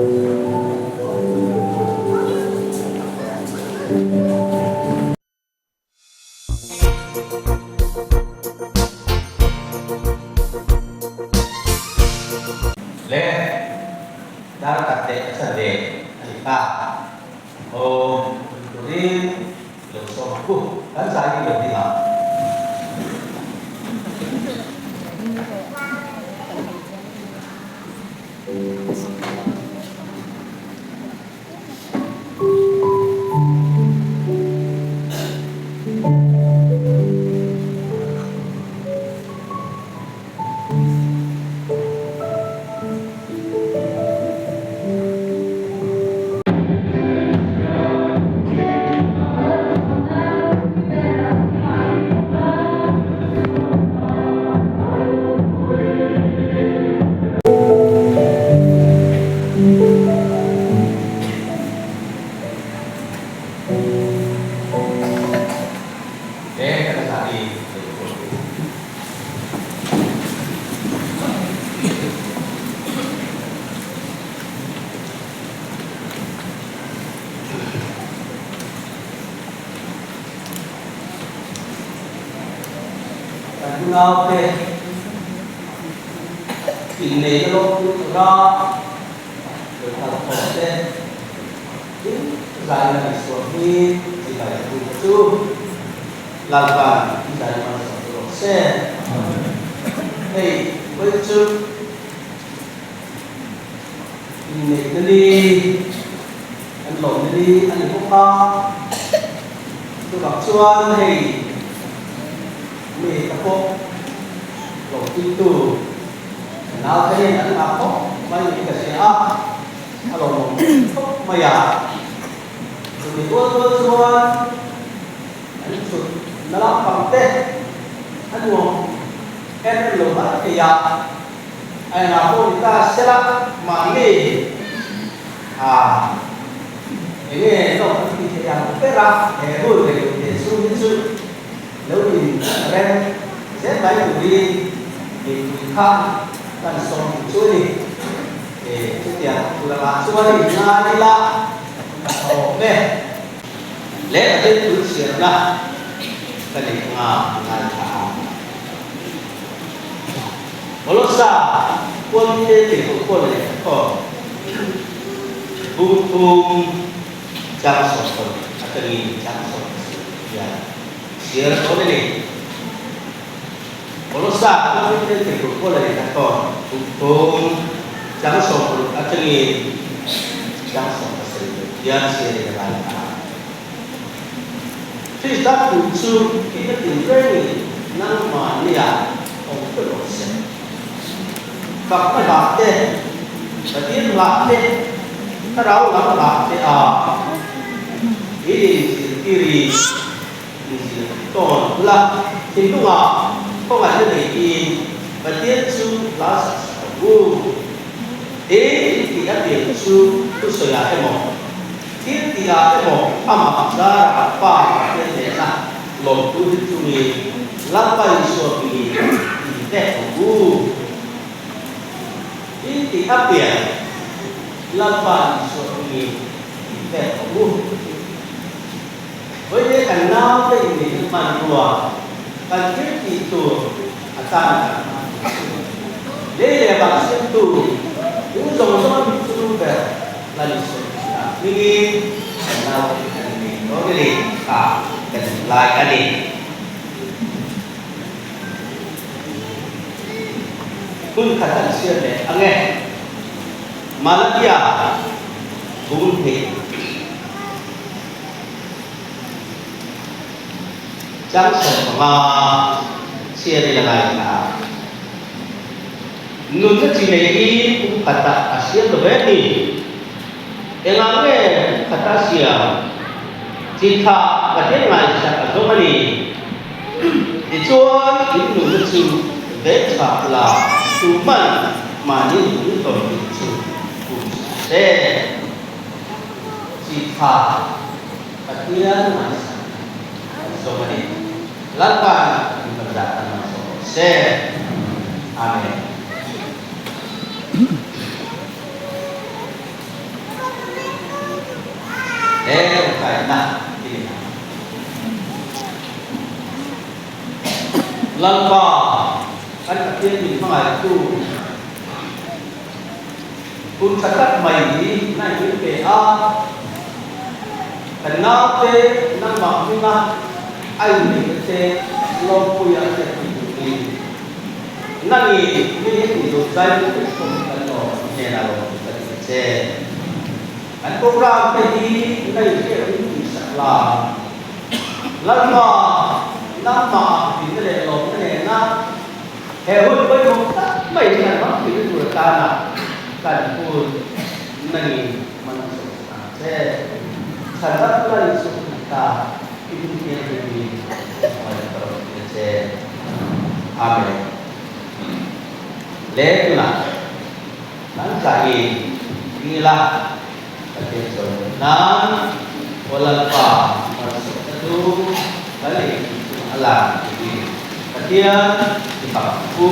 Le dar khat leh a chanve a ni ta. Aw turin lo sawm ang u, kan zai hi lo ding ang. He kan zai lo pawh. Kan unaute inneihna lawmpui tura lo kal khawm te tin zaina Isua hi chibai a tum chu Lalpan i zai hmasa tu rawh se. Hei vawi chu inneihna ni an lawmna ni a ni bawk a, chuvang chuan hei mi te pawh lawmpuitu naute hian an ngah khawp mai niin ka hria a, a lawmawm khawp mai a. Chumi rual rual chuan an chhut na lampang te a nuam em em lo mai thei a, a engah pawh ni ta sela mahni a enge lawk an ti thei ang ber a, he hun rei lo te chhung hi chu lo in rem zel mai turin mipui kha kan sawm duh chu a ni. Chutiang tur angah chuan in ngai ila ka thawm e. Leh a thil thul chhiarna ka neih anga ngai tha ang. Kolossa kualite tirhkoh kual leh khaw bung thum chang 20 atangin chang 27 hian chhiar dawn a ni. Kolossa kualite tirhkoh kual leh khaw bung thum chang 20 atangin chang 27 hian chhiar in a ngai tha ang. Krista thu chu i ka tin rengin nangmahnia awm ta rawh se. Fakna hlah te, Pathian hlah te, Thlarau lam hlah te a i inzirtirin inzir tawn la, thinlungah khawngaihna neiin Pathian chu hla sak sak ang u. Tin, i tih a pian chu thusawiah emaw, Thil tih ah emaw amah zarah Pa Pathian hnena lawmtu hi chungin Lalpa Isua hmingin in vek ang u. Thil tih a pian Lalpa Isua hmingin in vek ang u. Vawite kan naute inneihna hmanrua kan thil tih tur atan kan hman tur chu lei leh vang siamtu ring zawng zawng a mit chu ber Lal Isua Krista hmingin kan naute kan nei dawn a ni kha ka duh lai a ni. Hun khat an chhiat leh ang e. Malakia bung hnih. Chang 15 chhiat ila ngaithla. Nunna chi nei hi kum khatah a siam lo ve ni. Engah nge kum khata a siam? Chi tha Pathian ngaihsak a zawng a ni. Tichuan in nunna chu vek tha la tuman mahni nunna tawn tih chu kum se. Chi tha Pathian ngaihsak a zawng a ni. Lalpan in kan dah kan man sawm rawh se. Amen. Lalpa kan Pathian min hmangaihtu hun tha tak mai hi nai min pe a, kan naute nangmah hminga a inneihna te lawmpuia hriat pui turin nangin mi heti zawh zai tu te pawh hi kan lawm hnenah lawm kan ti che. Kan program te hi ngaihriat in tihsak la. Lalpa, nangmah ah hlimna leh lawmna nena he hun pawimawh tak mai hi kan hmang thei tur atana kan hun nangin man a sawm sak ang che. Chhan rat la Isua Krista i hming thianghlimin hmangaih ka rawn ti a che. Amen. Le tunah kan zahin ding ila. Pathian sawi nan Aw Lalpa malsawmna chu kan ei chung a lang tiin Pathian i fak ang u.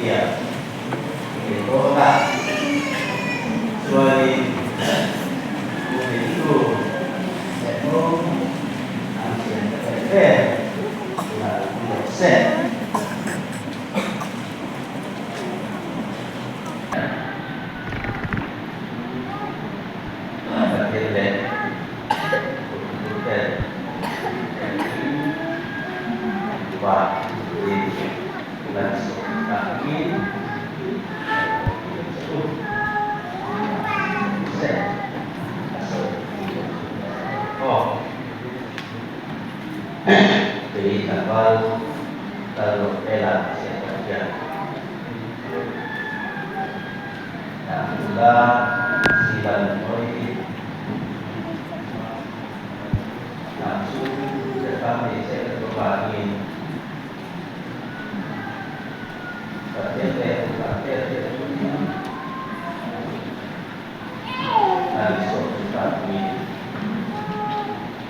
thutiam nei dawn a, chuanin Pu leh Mo an thiam ta em em tunah an awm rawh se. Pathian leh Kuttu ten engkim van in lan sawm angin kan awm tir che u. Se a sawi aw. Kei tlangval Lalruatfela Siahtawk hian Nula Silan Mawi Hnam chu Japan nei che ka tum vangin Pathian leh Pathian hriat tumin an sawm vangin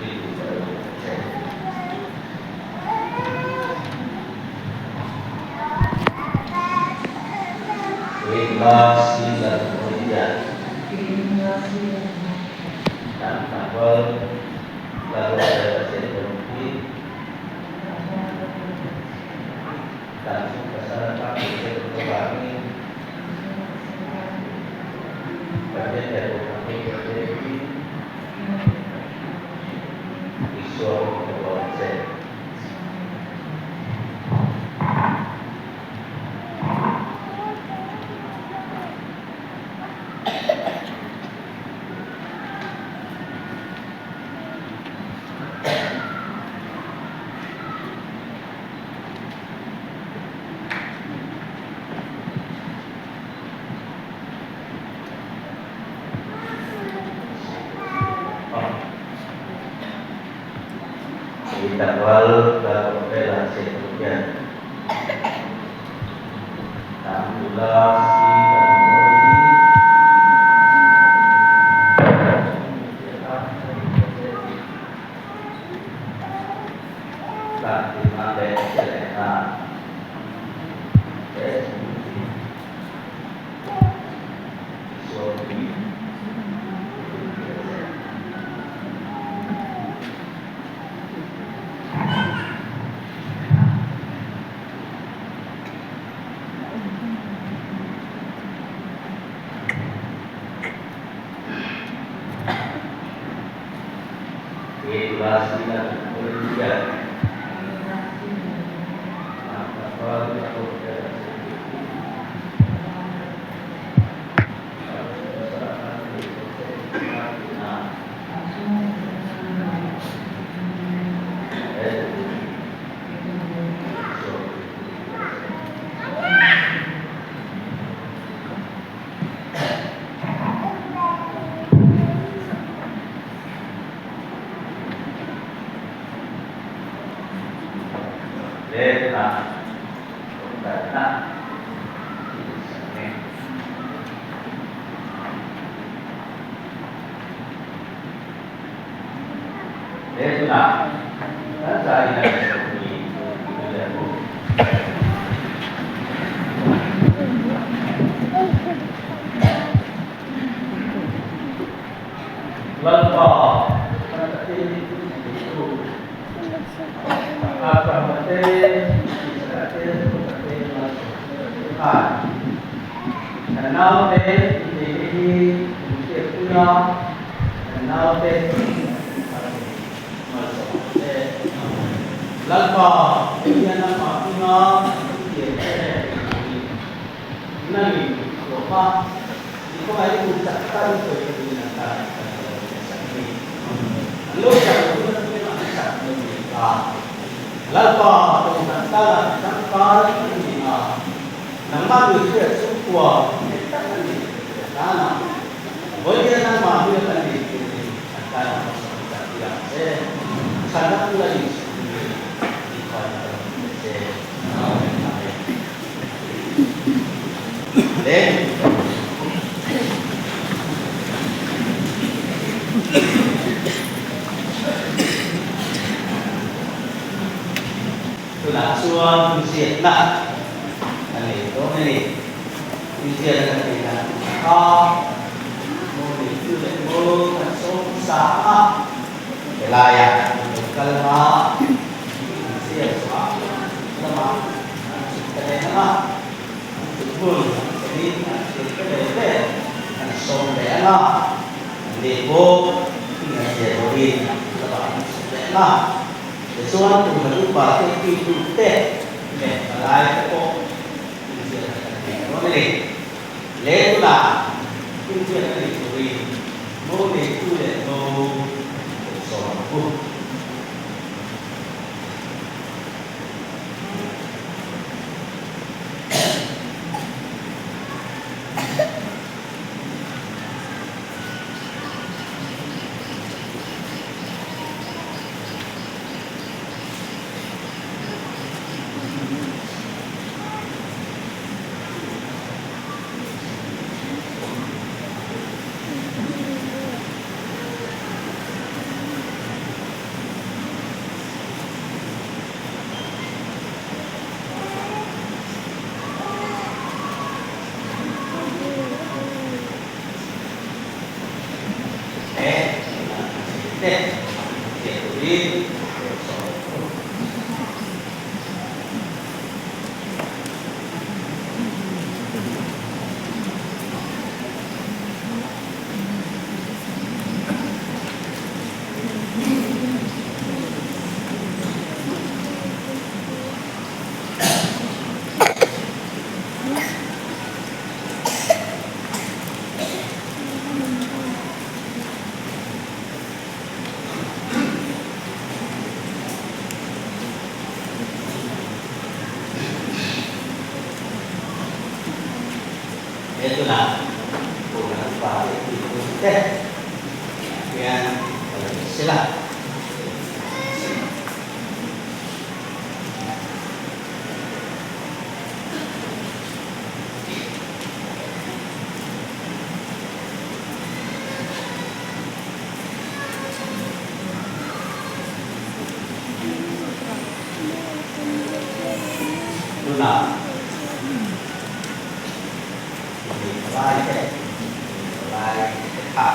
i duh ka lo che. Keimah Silan Mawi hian Hnam tlangval Lalruatfela Pathian hi Dan chu pasal atang tur che duh avangin Pathian leh Kohhran hruaitute hi Isua rawng ka dawn che. Interval tlangawm velah chhiat tur hian hnam nula si kan mawi hi Tlanhlimna leh chelehna te chhungin Isua pui thuthlung che. He tula sila Olivia Lehna tawngtaina insak e. He tunah kan zaiin a insawi hi i leh u. Lalpa kan Pathian hi theitu Abrahama te, Isaka te, Jakoba te malsawmna te khan kan naute inneihna hi kan hriatpui a, kan naute malsawmna te Lalpa Pathian amah hminga thutiam te Nangin hlawm a, i khawngaih i chak tak i sawi turin an tan kan lo sak a ni. An lo chak lo hun apiang an chak lo ni ta. Lalpa tawngtan tana tangkai an ni a, nangmah nuihriat chhungkua nghet tak an ni tih tana vawiin nangmah hriat an ni turin an tana hmasa i chak i ang che. Chhanna kula inchhungin i khawngaih ka lo ti che. Amen. Tunah chuan hmuhsiatna a nei tawh. dawn a ni. Inziahna kan nei dan tur kha maw neitu leh maw kan sawm sa a, helaia an lo kal hma inziah chhuah lamah an chhuk ta leh ang a, an chhuk hmun an thlenin an thlir ta ve ve an sawm leh ang a, an leh pawh inziah zawhin lamah an chhuk leh ang a. Tichuan tumah upa te pitu te leh palai te pawh inziahna kan nei dawn a ni. Le tunah inziahna nei turin mo neitu leh mo sawm ang u. He te ziah turin sawi a ni. He tunah Kohhran upa leh puitling te hian ka lo hre la. Tunah innei palai te, innei palai te kha.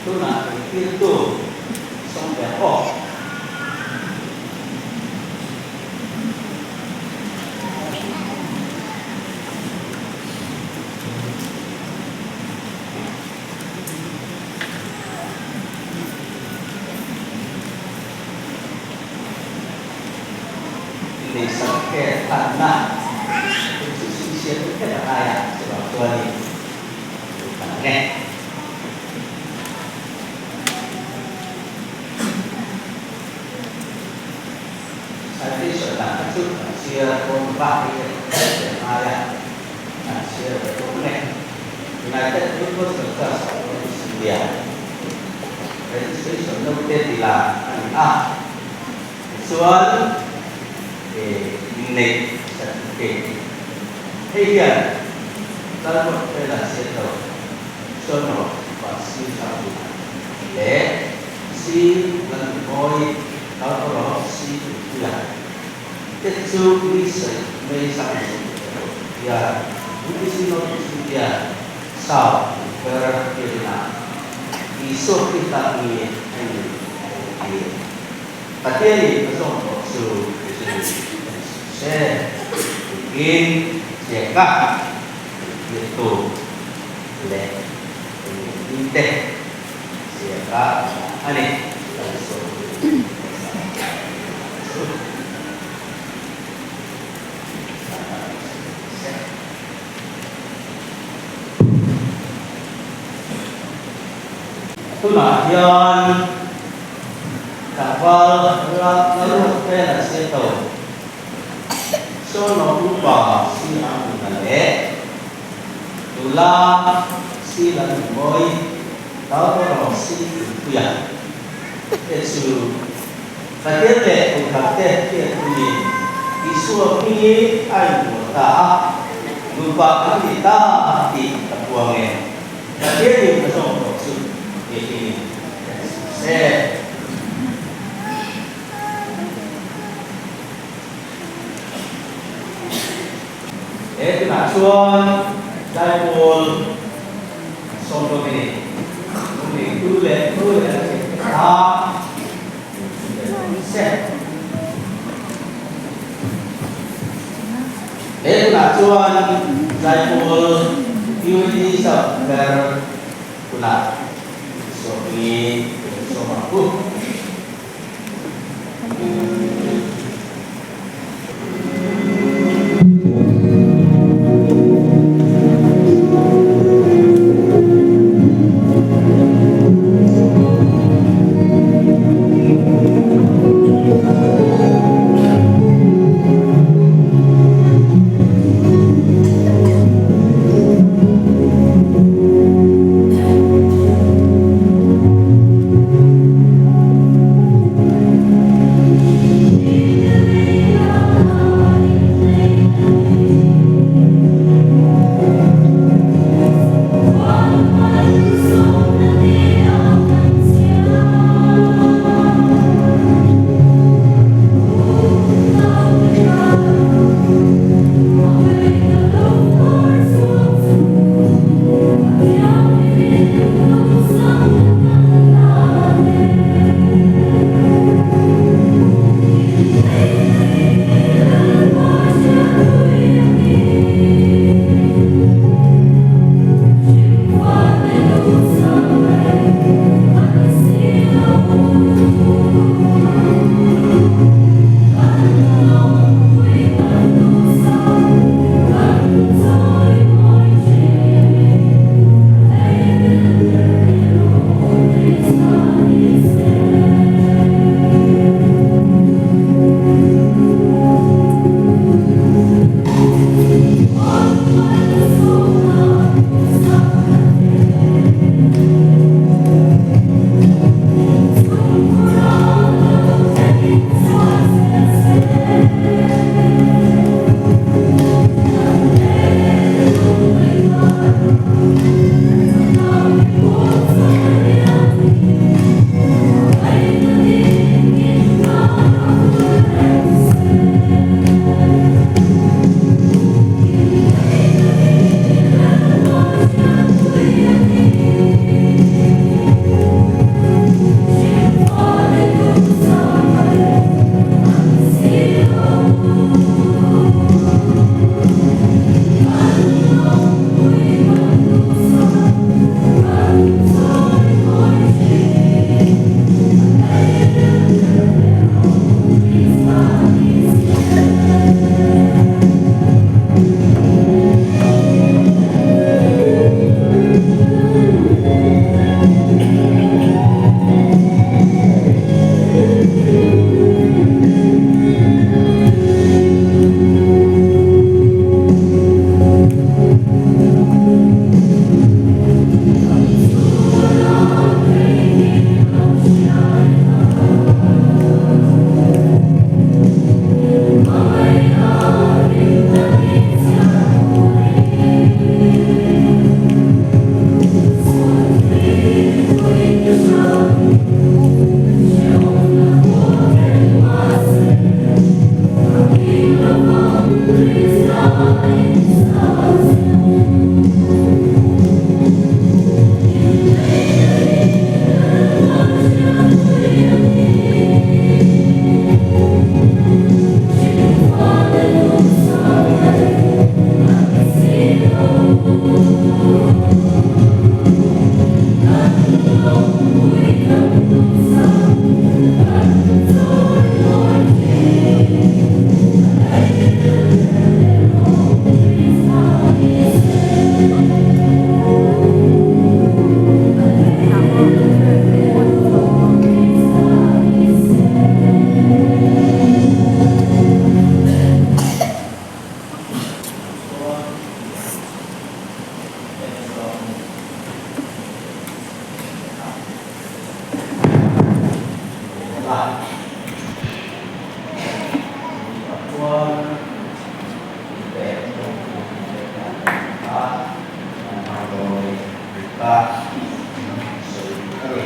Tunah entirtu sawm ber aw. Inneihsak te tlanna chu chu chhinchhiah duh ber a ngai a, chuvang chuanin lo kal ang e. Citation lah kha chu kan chhiar dawn va hei te kan chhiar ngai a, kan chhiar ve bawk ang e. United Universal Church of North East India Registration no te ti la a ni a, tichuan inneih certificate hei hian Lalruat Fela Seto son of Vasi Hrangpui leh Si Lalnunmawi daughter of Si Puipuia te chu mi sawi mai sang hian UPC North East India South Infer Biakina Isua Krista hi a in entir. Pathianin a zawm tawh chu mihringin a ni suh se tiin ziak a, entirtu leh engengtinte ziak a a ni. Lal Isua Krista chu. Tunah hian tlangval Lalruatfela Seto, Sono Upa Si Amuna leh Nula Si Lalnunmawi, Lalrawng Si Puipuia. Te chu Pathian leh Kohhran te hriat tumin Isua hmingin a inbual ta a, nupa kan ni ta tih ka puang e. Pathianin ka zawng tawh chu mihringin ka chhim se. He tunah chuan Zaipawl sawmdawn a ni. Lung tu leh nu leh an thiam te kha se. He tunah chuan Zaipawl Unity Sub ber hunah sawmni sawm ang u. chuan inpek tawngtu inpek dan kha an hmang dawn a ni tih kha sawi a ni.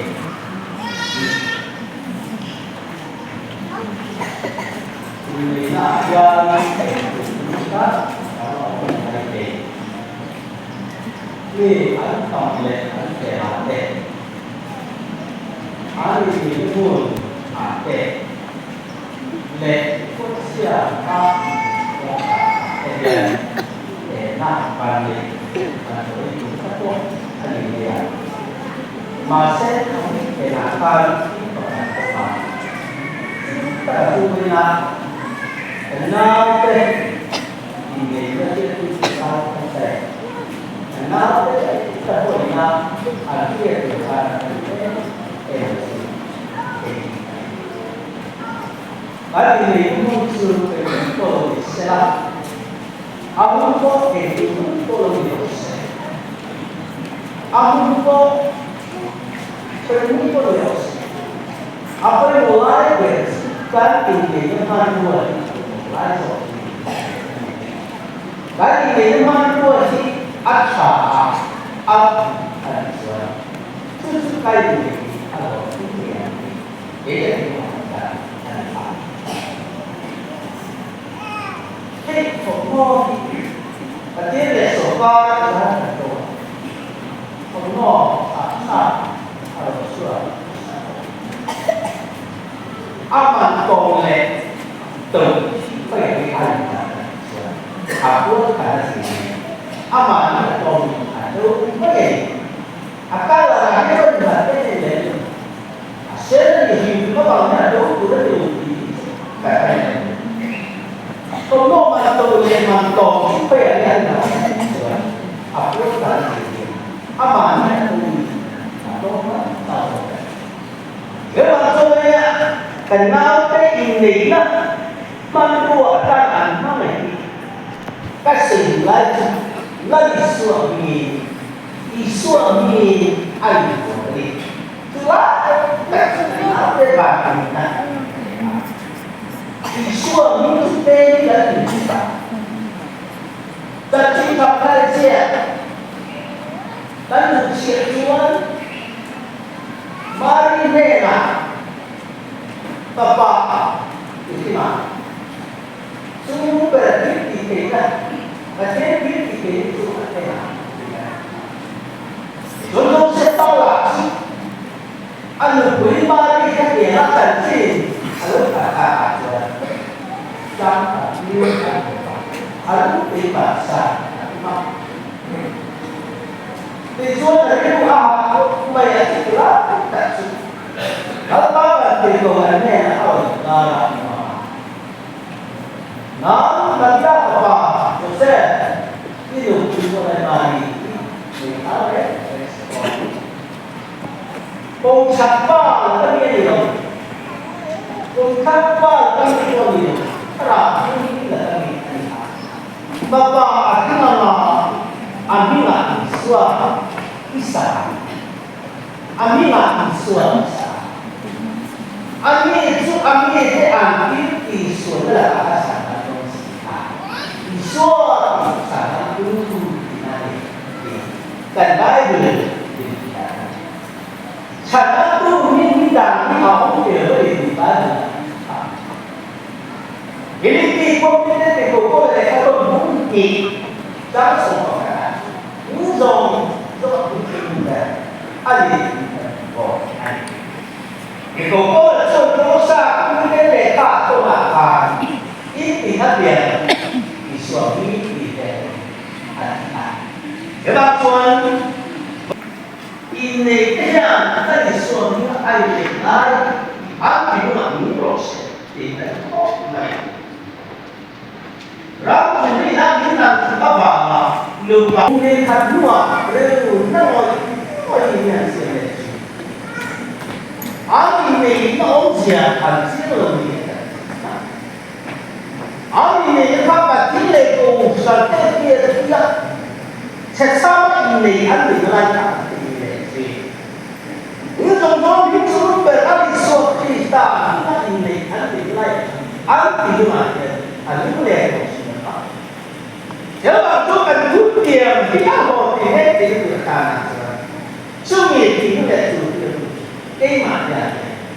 Inneihnaah hian engtin tak an awm mai thei? Mi an tam leh an tlem ah te, an inneihna hmun ah te leh kawtchhia kha kawngka ah te hian tehna van neih an sawi tum ta pawh a ni mai a. Mahse, enah khan thil pakhat a awm a, chu taka chu vawiina kan naute inneihna hriattu chu khan kan sawi. Kan naute ka pawhina an hriat tur khan kan em em a sin hei a ni. Kan inneihna hmun chu engtin pawh lo ni sela, a hun pawh engtin pawh lo ni lo se. A hun pawh hreihmun pawh ni lo se, a pawimawh lai ber chu kan inneihna hmanrua hi a pawimawh lai zawk hi a ni. Kan inneihna hmanrua hi a tha a, a dik a nih chuan chu chu kan inneih hi a hlawhtling ngei ang tih kei ka tihmuh dan a ni a. Hei thawmhnaw hi Pathian leh sawrkar a zan kan to a, thawmhnaw tha tha a rawn chhuak nasa khawp. A man tawng leh to hi khawiah hi a indan a nih chuan a puan khan a zir in a mahni a tawng in a do mai a ni. A colour ah hian rawn inhat em em lem lo. A sen a ni hrim hrim avang hian a do tur a ni lo tih hi chu ka hre lem lo. Thawmhnaw man to leh man tawng chu khawiah nge an dah ang tih chuan a pawn dan a zir hian amah hian a ui a tlawm mai ta zawk e. He man chawiah kan naute inneihna hmanrua atan an hmangaih hi ka sawi lai chu Lal Isua hmingin Isua hmingin a inbual a ni. Chulai tak chu naute vanneihna a ni a. Isua hming chu peng kan ni chu ta. Chanchin tha phai chiah kan duh chhiah chuan Mari hnenah Fapa i hlim a, chu ber thil tih theihna, Pathian thil tih theihna chu a hnenah a ti a. Chuan Joseph Paula chu a nupui Mari kha hniam a chanchin a lo thlah tak ah chuan tlang khat tir an hmu a, a lupui bansan a tum a. Tichuan a rilru a hah khawp mai a ti lai tak chu Lalpa kan tir ko an hnenah a rawn kar a hmu a. Nang Davida fapa Joseph, i nupui chuan Mari hi nei thar reng reng se aw. Kum khat pa la ka mi a ni lo, kum khat pa la ka mi pawh a ni lo, thlarau thianghlim la ka mi a ni a. Fapa a hring anga a hmingah Isua i sa ang. A hmingah Isua i sa ang. A mi chu a mite an thil tihsualna lakah a chhan a dawn si a. Isua tih chhan a tum tihna a ni tih kan Bible in a ti. Chhan a tum hi mi dang hi a awm ve lo a ni tih Bible ah a ti a. Philippi khawpite ti ko pawh leh a rawn hung tih chang 11 ah in zawng zawng a puitling ber a ni tih kan hmu bawk a ni. Ti ko pawh leh chuan Kolosa khawpite lehkha a tawnah khan in ti kha pian Isua hming tih te a ti a. Hemah chuan inneihte hian kan Isua hming a inneih lai an ti hunah nung rawh se tih a ni khawp mai. Ram chungin a inlan thut avanga nupa kum khat hnuah rilru na ngawih ngawih in an siam leh thin. An inneihna awmzia an chiang lo niin kan hria a. An inneihna kha Pathian leh Kohhran te hriatpuia chhechhama inneih an nihna lai kha an ti leh thin. In zawng zawng hi chu ber a Isua Krista hmuna inneih an nih lai an ti hunah hian. A lunglen tawh thin a. Chuvang chu kan thutiam hi a hlawh tih he tih tur tanah chuan chumi thing leh chu thil chu keimah hian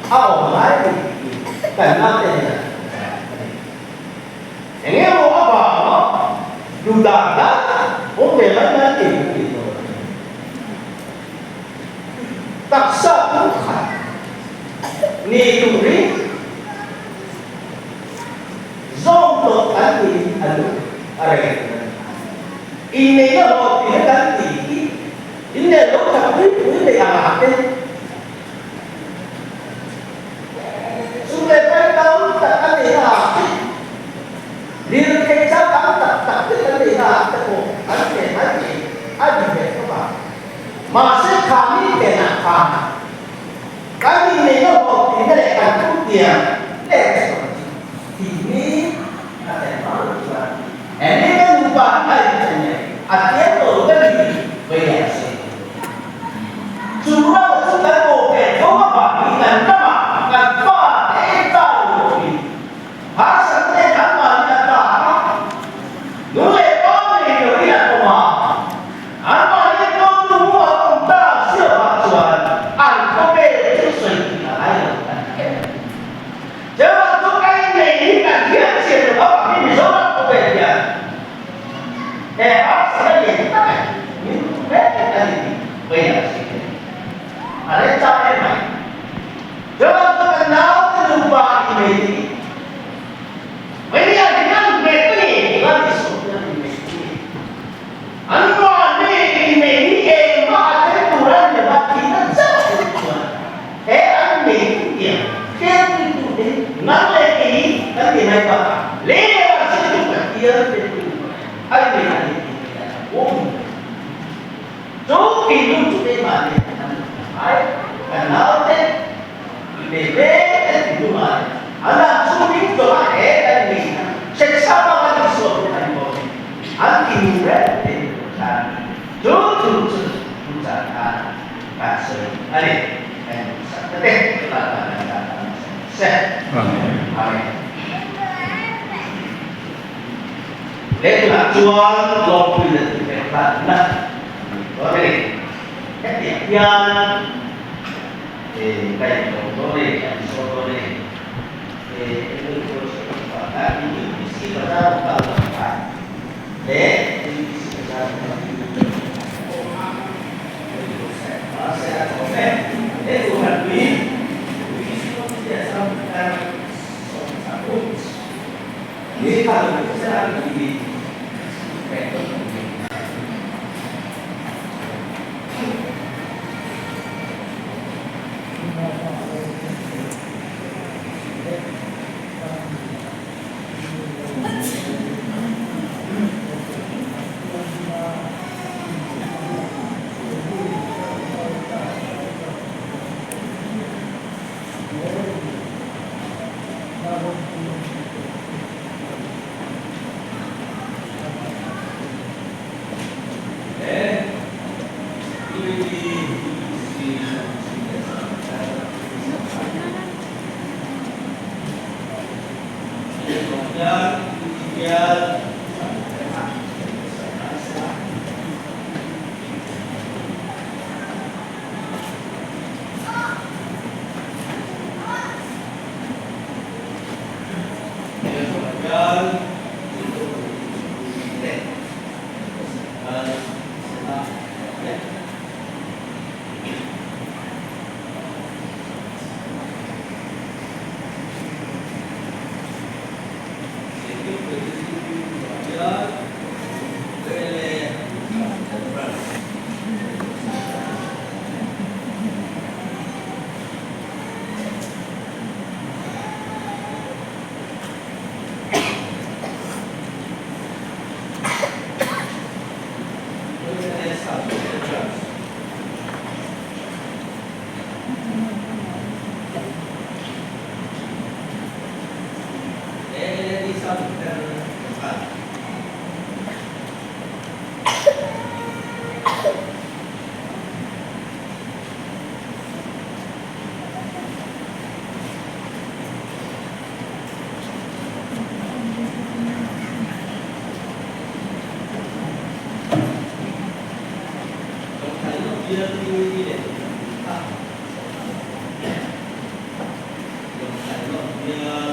a awm lai tih hi kan naute hian a ni. Eng emaw avanga duh dan dan awm ve mai mai tih kan tih dawn a ni. Taksa pumkhat ni turin Zawng tawh kan tih a lu a reng tur a ni. Inneihna hlawh tihna kan tih hi inneih lo tak pui pui neih ang ah te, sum leh pai tam tak a neihna ah te, lirthei changkang tak tak te kan neihna ah te pawh an hneh mai thei a ni ve khawp a. Mahse khami hnenah khan Kan inneihna hlawh tihna leh kan thutiang leh chhuah chu tihni a tel hma loh chuan enge ka nupa hi a inchen leh a tiam tawh lo ka ni tih vei a sawi thei. Chu rama chu kan aw pek tho avangin kan ramah kan fa te en ta lo pawhin harsatna te kan mahni a ta a, nu leh pa nei loin an awm a. An mahni tawngtu mu an awm ta siamah chuan an khawvel chu sawi tih a ngai lo kan ti em? Chuvang chu ka innei hi kan thiam chian lo avangin Mizoram khawvel hian he harsatna lian tak a min hmu mek a ni tih vei a si thei. A remchang em mai. Chuvang chu kan naute nupa innei te hi Vei a hian nghet a ni tih a ni sawi a ni mai hi. An mahni innei hi engmah a tel tur a ni lova tih na chauh a ni chuan he an nei thutiang hriatpuitute hi nang leh kei kan ti mai bakah lei leh van siamtu Pathian hriatpuitu a innei a ni tih hi a awm. Chu thinlung chu keimah nen an lo ta ngai. Kan naute innei mek te thinlungah leh an lam chhungin chawlh a he kan inneihna hretsa bak an insual hun a ni bawk e. An thinlung reng te ni tur khan chu chu chu chu chan khan kan sawi a ni. Kan duhsakna te Lalpa kan tan a ni se. Amen. He tunah chuan lawmpuina tih pek hlanna a ni dawn a ni. Hetiang hian ka inhlawm dawn a ni, ka insawn dawn a ni. UPC bazar kal lam khan leh UPC bazar kal bial leh kha Lawngtlai North bial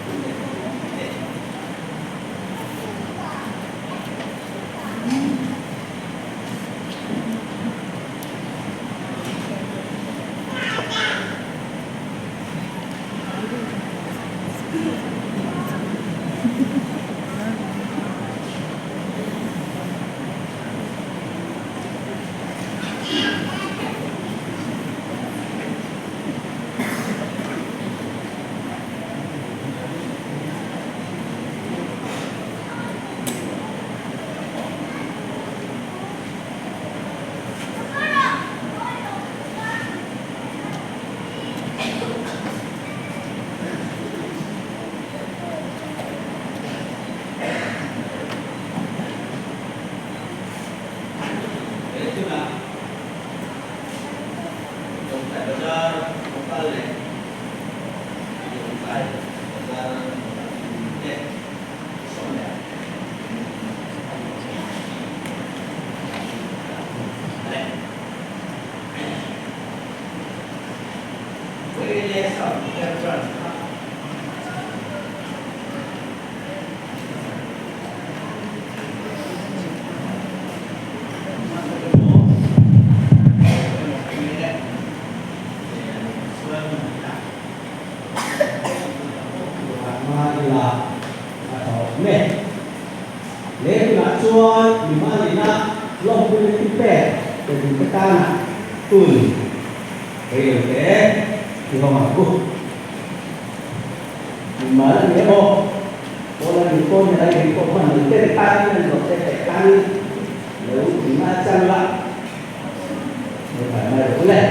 35 te. He tunah Lawngtlai Bazar Local leh Lawngtlai Bazar te A tawp mek. Lehlamah chuan mimalina lawmpuina thi pek pe duhte tana hun rei lo te i hawng ang u. Mimal a ni emaw, pawl a nih pawh ni lai ri pawh hman lo te tanin an zawh te pek tanin lo inga chang la, lo kai mai rawh u le.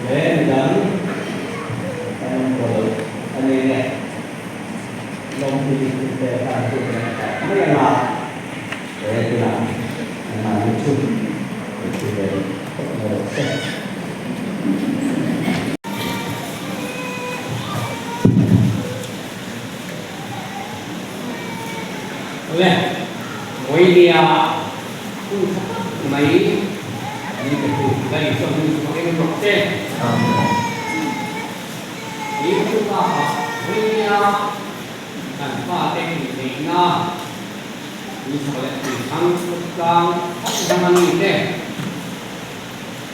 He midang kan awm tawh lo a ni nge lawmpuii thil te tan chu kan tah mai anga he tunah anmahni chu kan thu ve khawp mai rawh se. Awle, vawinia hun tha tak mai min pe tu la Isua hming chu fak eng rawh che. Ni chu bakah vawinia kan fate inneihna ni chak leh tuithang khawtlang hrang hrang a ni te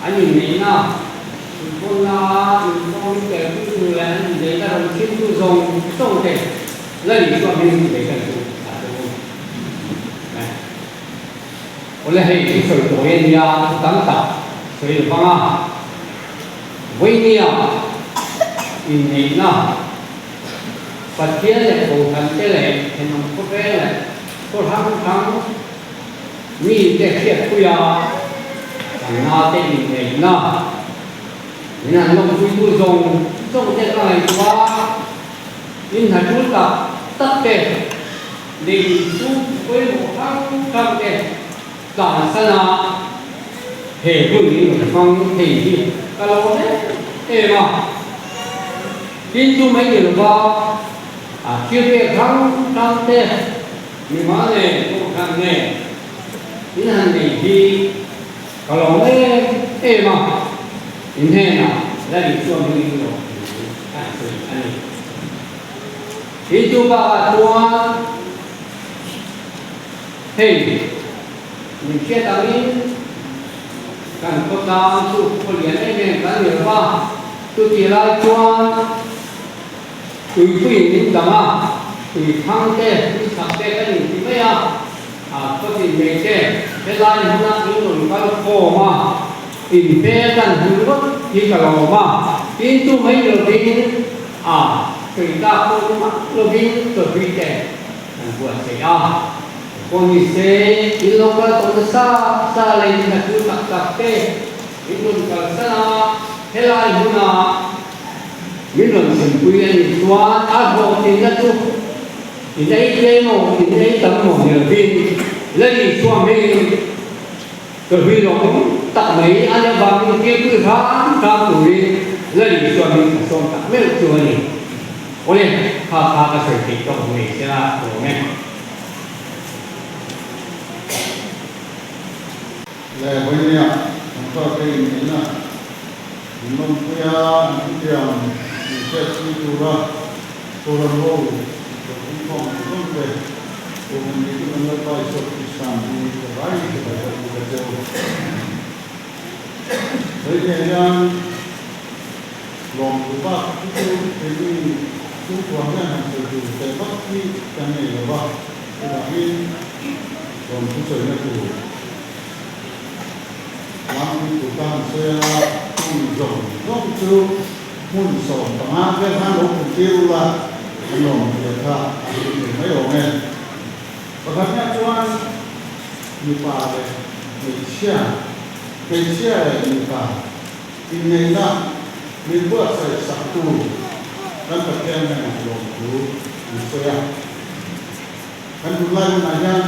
an inneihna inkhawmna inkhawm telpui tur leh an inneihna rawn thiltu zawng zawng te La Isua hming chu bei kan chu a tum e. Awle hei i sawi tawi a nia thu tam tak sawi lo vang a. Vawinia inneihna Pathian leh Kohhran te leh thenawm khawvel leh khaw hrang hrang mite hriatpuia kan nate inneihna min han lawmpuitu zawng zawng te ka ngaihtuah a. In hna tul tak tak te, lei chu pawimawh hrang hrang te tlansan a, he hun in rawn hmang thei hi ka lo em em a. Tin chu mai ni lova a thil pek hrang hrang te, mimah nen kohhran nen in han nei hi ka lo em em a, in hnenah la Isua hmingin lawmthu. a sawi a ni. Tin chu bakah chuan hei min hriat angin kan khawtlang chu khaw lian em em kan ni lo va, chutih lai chuan tuipuiin min dang a, tui thang te, tui chak te kan inti mai a, a khawtin nei te helai hmuna in rawn kal khawm a, inhmel kan hmu ringawt hi ka lawm a, tin chu mai ni lovin a sawi tlak pawh ni mah lovin chawhlui te kan buatsaih a, pawh ni se in lo kal tawh nasa sa lei hna chu tak tak te min rawn kalsan a, helai hmuna min rawn chhunpui a nih chuan a hlawhtlinna chu in ei tlem maw in ei tam maw ni lovin la Isua hmingin chawhlui lawmawm tak mai a nih avangin kilpui hram hram turin la Isua hming ka sawm tak meuh chu a ni. Awle, kha kha ka sawi theih tawk ngei se la lawm e. Leh vawinia kan fate inneihna min lawmpui a, an thutiang min hriatpui tura Forum ho lo pungkhawm ang zawng te Kohhran neitu kan Lalpa Isua Krista hi ka vai ka vai ka puk a cheu. Vawinia hian lawmtu bak hi chu keini chhungkua hian han sawi tur teh vak hi kan nei lo va, chuvangin lawmthu sawina tur Tlangpui tur ka han sawi a, chung zawng zawng chu hmun 15 vel khan lo pun tir ula an lawm zia kha a hlim thei mai awm e. Pakhat hian chuan mipa leh hmeichhia, hmeichhia leh mipa inneihna min buatsaih saktu kan Pathian hnenah lawmthu an sawi a. Kan tunlai hunah hian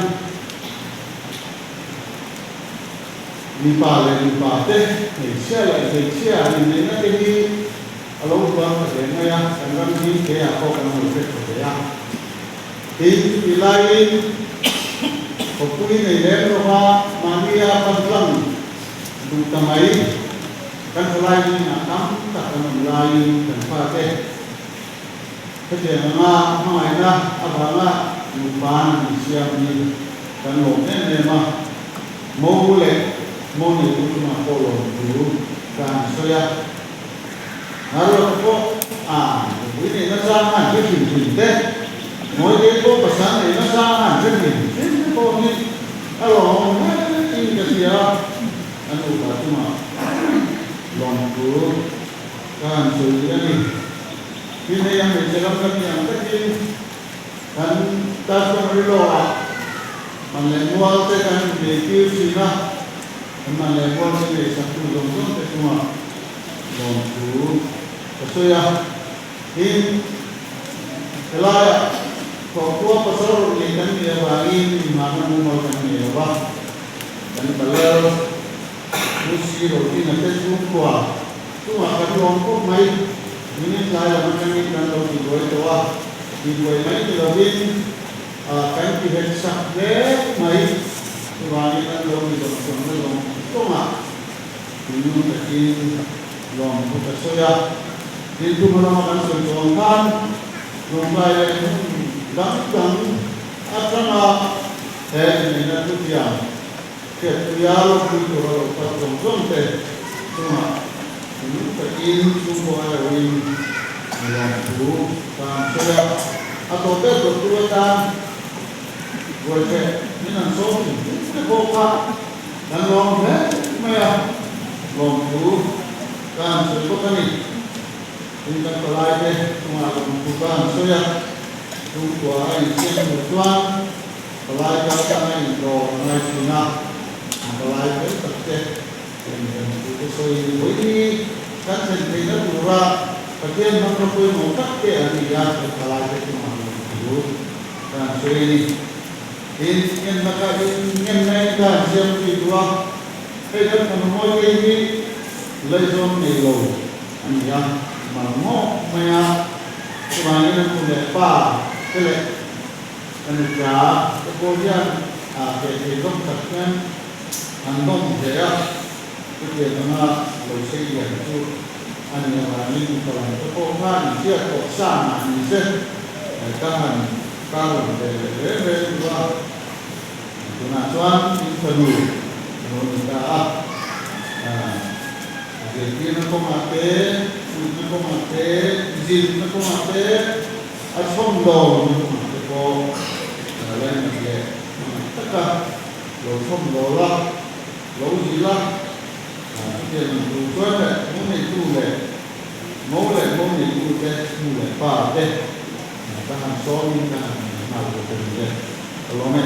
Mipa leh mipa te, hmeichhia leh hmeichhia inneihna te hi a lo hluar ta hle mai a, kan ram hi keiah pawh kan lo hre tha hle a. Tin, chutih laiin khawpui nei lem lova mahnia pan tlang duh ta mai kan thalai zingah tam tak kan awm laiin kan fate Hetiang anga hmangaihna avanga nupa an insiam hi kan lawm em em a, mo leh mo neitu chungah pawh lawmthu ka han sawi a. Ngaruata pawh a nupui neihna chang a han hre hrim hrim te, Mawite pawh pasal neihna chang a han hre hrim hrim te pawh hi a lawmawm hle in ka hria a, an nupa chungah lawmthu ka han sawi leh a ni. Tin hei a hmeichhe ram kan ni ang takin kan customary law ah man leh mual te kan innei tir thin a, kan man leh mual te nei sak tu zawng zawng te chungah lawmthu ka sawi a. Tin, helaiah thawhkhua pasal rawn nei kan nih avangin inhmahna mumal kan nei lo va, kan baler Lucy Rotina te chhungkua Chungah kan lawm khawp mai. Minute lai lam atangin kan lo tibuai tawh a, tibuai mai ni lovin kan tihet sak hle mai. Chuvangin an lo ni zawng zawngna zawng zawngah thinlung takin lawm thu ka sawi a. Tin, thu hma lama kan sawi tawh ang khan lawngtlai leh hmun dang dang atanga he inneihna thutiang Hriatpuia lawmpui tura lo kal zawng zawng te chungah thinlung takin chhungkaw aiawhin lawmthu ka han sawi a. A tawp ber tawp tur atan ruaitheh min han sawm thin thin te pawh kha kan lawm hle mai a, lawmthu ka han sawi bawk a ni. Tin kan palai te chungah lawmthu ka han sawi a, chhungkua a insiam tur chuan Palai kal tanga indawr a ngai thin a, an palai fel tak te in kan thu te sawiin vawi kan thlen theihna tura Pathian hmanraw pawimawh tak te an ni a, kan palai te chungah lawm thu ka han sawi a ni. Tin, ngenna ka in ngenna in ka han siam zui duh a, hei kan fanu mawi te hi laizawn nei lo a ni a, mal ngawk mai a, chuvangin an nu leh pa te leh Ka nu tla te pawh hian a keh thei zawk tak hian an nawm hle a, chutiang anga lo sei lian chu a ni avangin mipa lam te pawh khan inhriat tawh sa mah ni se. Ka han tarlang ve leh reng reng duh a, tunah chuan in fanu a lo ni ta a, zirtirna kawngah te, fuihna kawngah te, zilhna kawngah te, a chhawmdawlna kawngah te pawh lainat leh hmangaih taka lo chhawmdawl a, lo zilh a, chutiang ang tur chuan leh mo neitu leh Mo leh mo neitute nu leh pa te ka han sawmin ka han nghal bawk a ni e. Ka lawm e.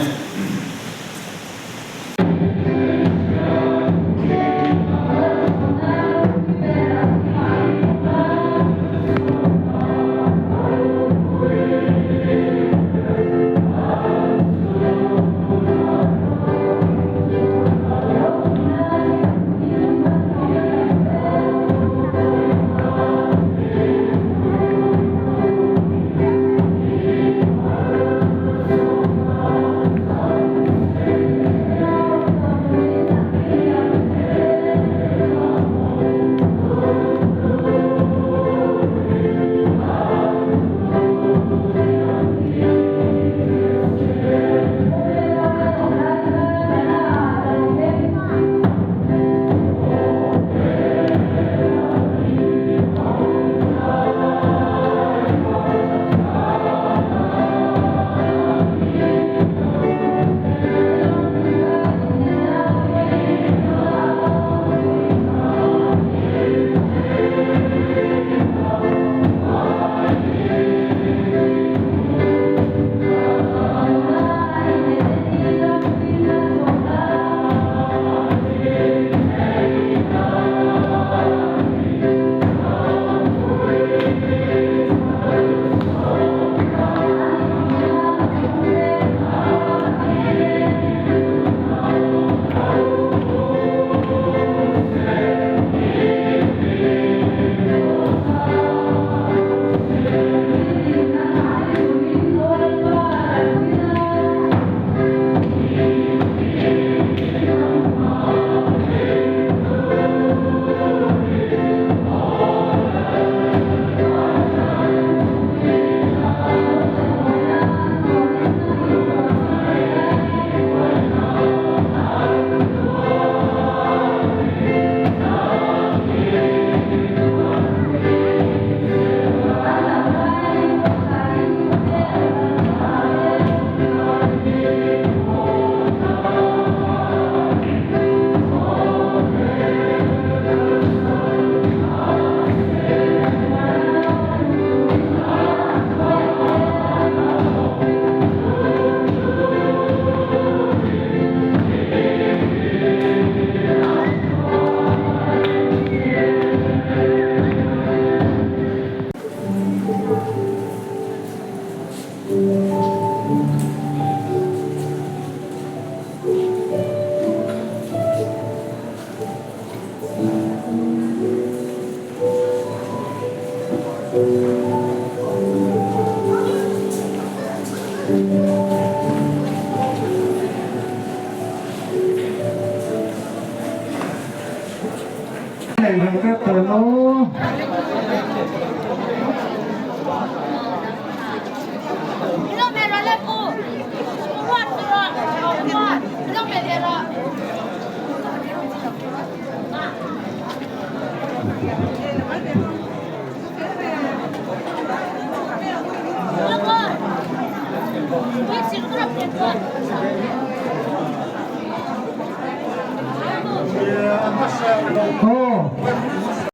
Aw.